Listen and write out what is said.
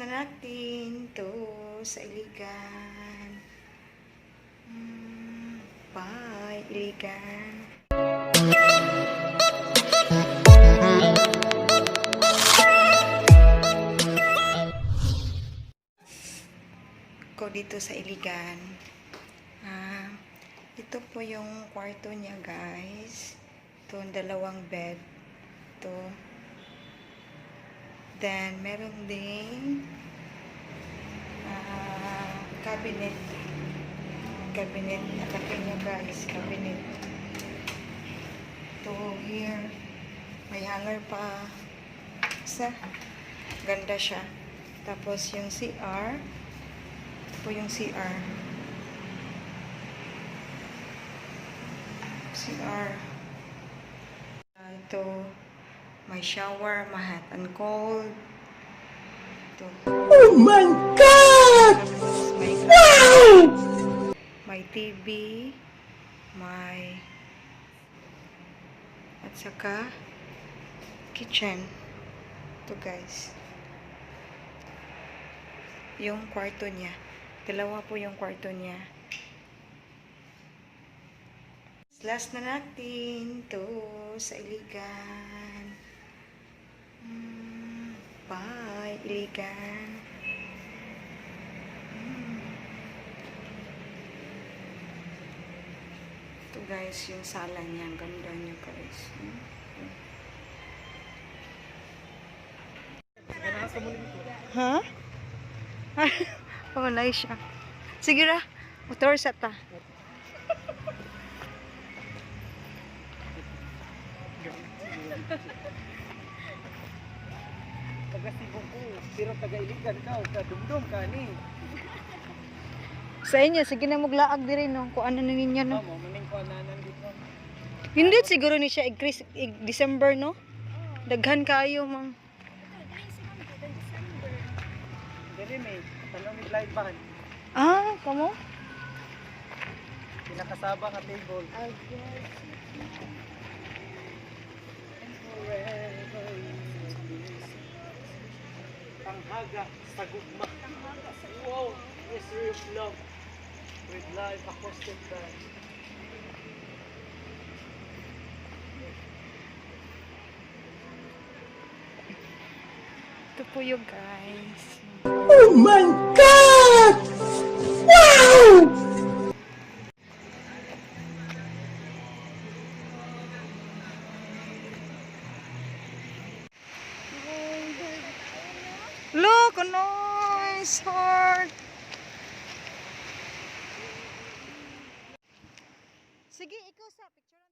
Na natin to sa Iligan. Bye, Iligan. Ko dito sa Iligan. Ah, ito po yung kwarto niya, guys. Ito ang dalawang bed. Ito. Then, meron ding cabinet. Cabinet. Ang laki niya, guys. Cabinet. Ito, here. May hanger pa. Sa ganda siya. Tapos, yung CR. Ito po yung CR. CR. Ito, may shower, may hot and cold. Ito. Oh my God! Tapos may Wow! May TV, may at saka kitchen. Ito, guys. Yung kwarto niya. Dalawa po yung kwarto niya. Last na natin to sa Iligan. Bye, Iligan. Ito, guys, yung sala niya. Ang ganda niya, guys. Ha? Oh, nice siya. Sige ra. Motor sa ta. Taga Cebu ko, pero taga Iligan ka, o ka dumdum ka ni. Sa inyo, sige na maglaag diri, no. Kung ano na ninyo, no. Mamo, maning ko ananan dito. Hindi siguro ni siya ig December, no. Daghan kayo, ma'am. Dili may tanong ni live band. Ah, kamo? Pinakasaba nga table. And forever you will be. Tanghaga sa gugma. Wow, mystery of love. With live acoustic band. Ito po yung, guys. Oh my God! Wow! Look, a nice heart. Sige, ikaw sa picture.